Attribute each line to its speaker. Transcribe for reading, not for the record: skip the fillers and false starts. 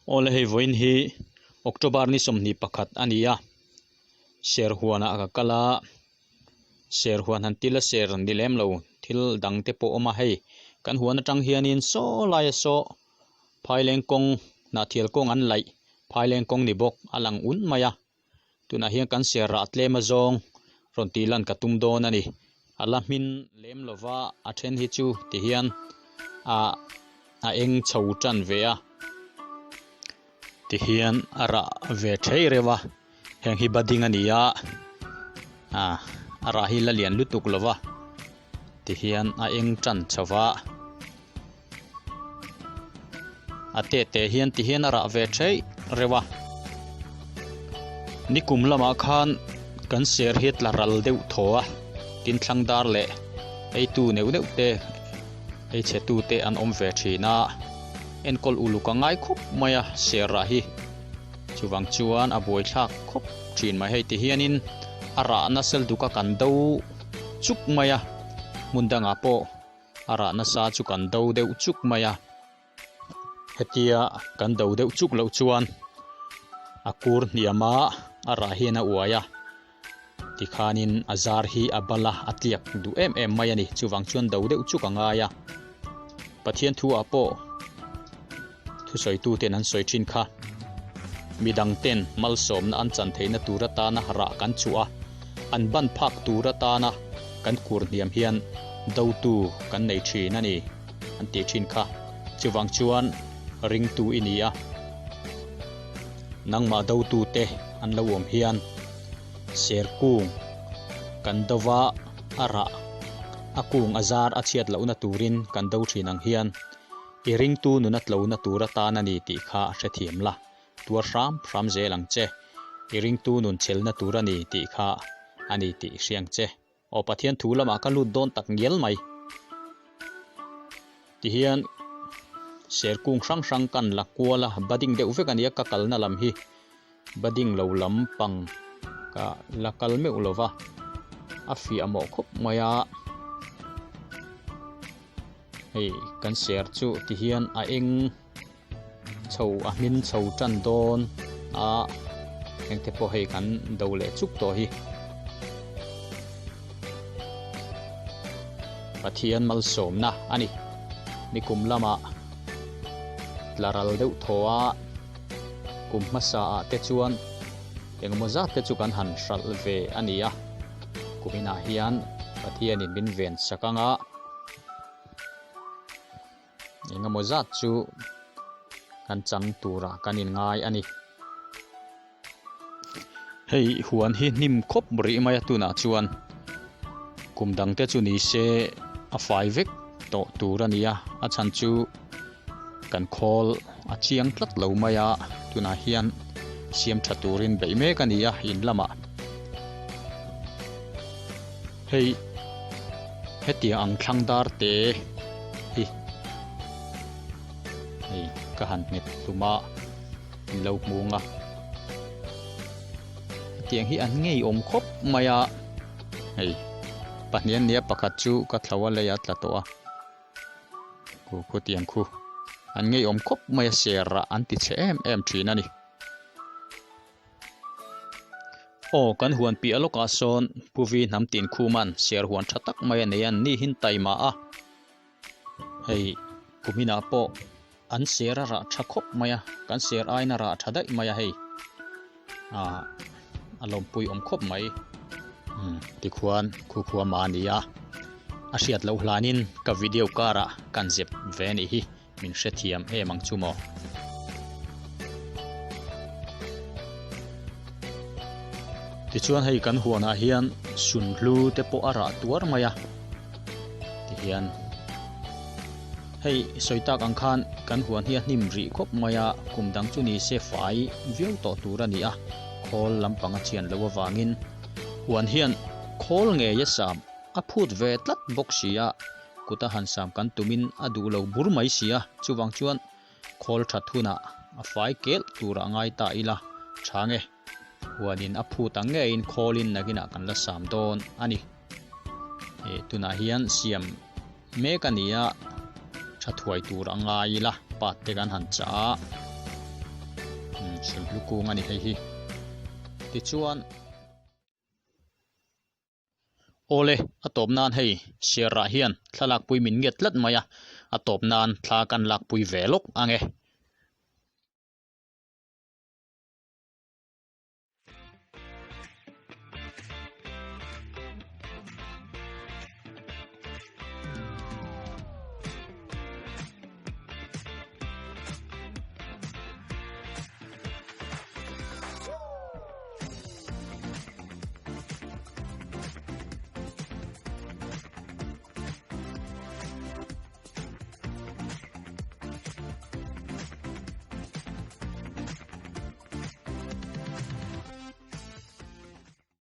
Speaker 1: Awle hei vawiin hi October ni 21 a ni a, serhuanah ka kal a, serhuan han tila ser ni lem lo thil dang te pawh a awm a hei kan huan atang hianin saw laia saw phaileng kawng hnahthial kawng an laih phaileng kawng ni bawk a lang un mai a. Tunah hian kan ser rah tlem azawng rawn tih lan ka tum dawn a ni. A la hmin lem lova a then hi chu ti hian ah a eng chho tan ve a. Ti hian a rah ve thei reuh a, heng hi budding a ni a, ah a rah hi la lian lutuk lova ti hian a eng tan chho va. A te te hian ti hian a rah ve theih reuh a nikum lamah khan kan ser hi tla ral deuh thaw a tin thlang dar leh eitu neuh neuh te ei chhe tu te an awm ve thin a enkawl uluk a ngai khawp mai a ser rah hi chuvang chuan a buaithlak khawp thin mai hei ti hianin a rahna sel duka kan do chuk mai a hmun dangah pawh. A rah nasa chu kan do deuh chuk mai a, hetia kan do deuh chuk loh chuan a kur hniam a, a rah hian a uai a, tikhanin a zar hi a bal a, a tliak duh em em mai a ni. Chuvang chuan do deuh chuk a ngai a, Pathian thu ah pawh thusawitu ten an sawi thin kha, midang ten malsawmna an chan theihna tur atana rah kan chhuah a, an ban phak tur atana kan kur hniam hian dotu kan nei thin a ni an tih thin kha. Chuvang chuan ringtu i ni a, nangmah dotu te an lo awm hian ser kung kan dova a rah a kung a zar a chhiat lohna turin kan do thin ang hian I ringtu nuna tlona tur atan a ni tih kha a hrethiam la, tuar hram hram zel ang che. I ringtu nun chhelna tur a ni tih kha a ni tih i hria ang che. Aw Pathian thu lamah ka lut dawn tak ngial mai. Tihian serkung hrang hrang kan la kual a, budding deuh vek a nia ka kalna lam hi. Budding lo lam pang ka la kal meuh lo va, a fiah mawh khawp mai a. Hei kan ser chu ti hian a eng chho a hmin chho tan dawn a engte pawh hei kan do leh chuk tawh hi. Pathian malsawmna a ni. Nikum lamah tla ral deuh thaw a kum hmasa ah te chuan engemaw zat te chu kan han hralh ve a ni a. Kuminah hian Pathianin min ven sak anga. Engemaw zat chu kan chang turah kan inngai a ni. Hei huan hi hnim khawp rih mai a tunah chuan kum dang te chu ni se a fai vek tawh tur a ni a, a chhan chu kan khawl a chiang tlat lo mai a tunah hian siam tha turin beih mek a ni a in lamah. Hei hetiang ang thlang dar te hi hei ka han nghet hlum a in lo hmung a hetiang hi an ngeiawm khawp mai a hei pahnih an nia pakhat chu ka thlo a lei a tla tawh a khu khutiang khu an ngeiawm khawp mai a ser ah an ti chhe em em thin a ni. Aw kan huan piah lawkah sawn Pu Vi hnam tin khuman ser huan tha tak mai a nei a, ni hin taima a, hei kuminah pawh an ser a rah tha khawp mai a, kan ser aiin a rah tha daih mai a hei ah a lawmpui awm khawp mai umm tikhuan khu khua mah a ni a, a hriat loh hlanin ka video karah kan zep ve a nih hi. Min hrethiam em ang chu maw? Tichuan hei kan huanah hian sunhlu te pawh a rah tuar mai a, tihian hei sawi tak ang khan kan huan hi a hnim rih khawp mai a, kum dang chu ni se fai viau tawh tur a ni a, khawl lampang a chian loh avangin huan hian khawl ngei a sam a phut ve tlat bawk si a. Kut a han sam kan tumin a duh lo bur mai si a, chuvang chuan khawl that hunah a fai kelh turah ngai ta ila chhang e. Huanin a phut ang ngeiin khawlin nakinah kan la sam dawn a ni. E, tunah hian siam mek a ni a, tha thuai tur a ngai ila, pat te kan han chah a. Sulhnu kung a ni hei hi. Tichuan. Awle, a tawp nan hei Sierra hian thlalakpui min ngiat tlat mai a, a tawp nan thla kan lakpui ve lawk ang e.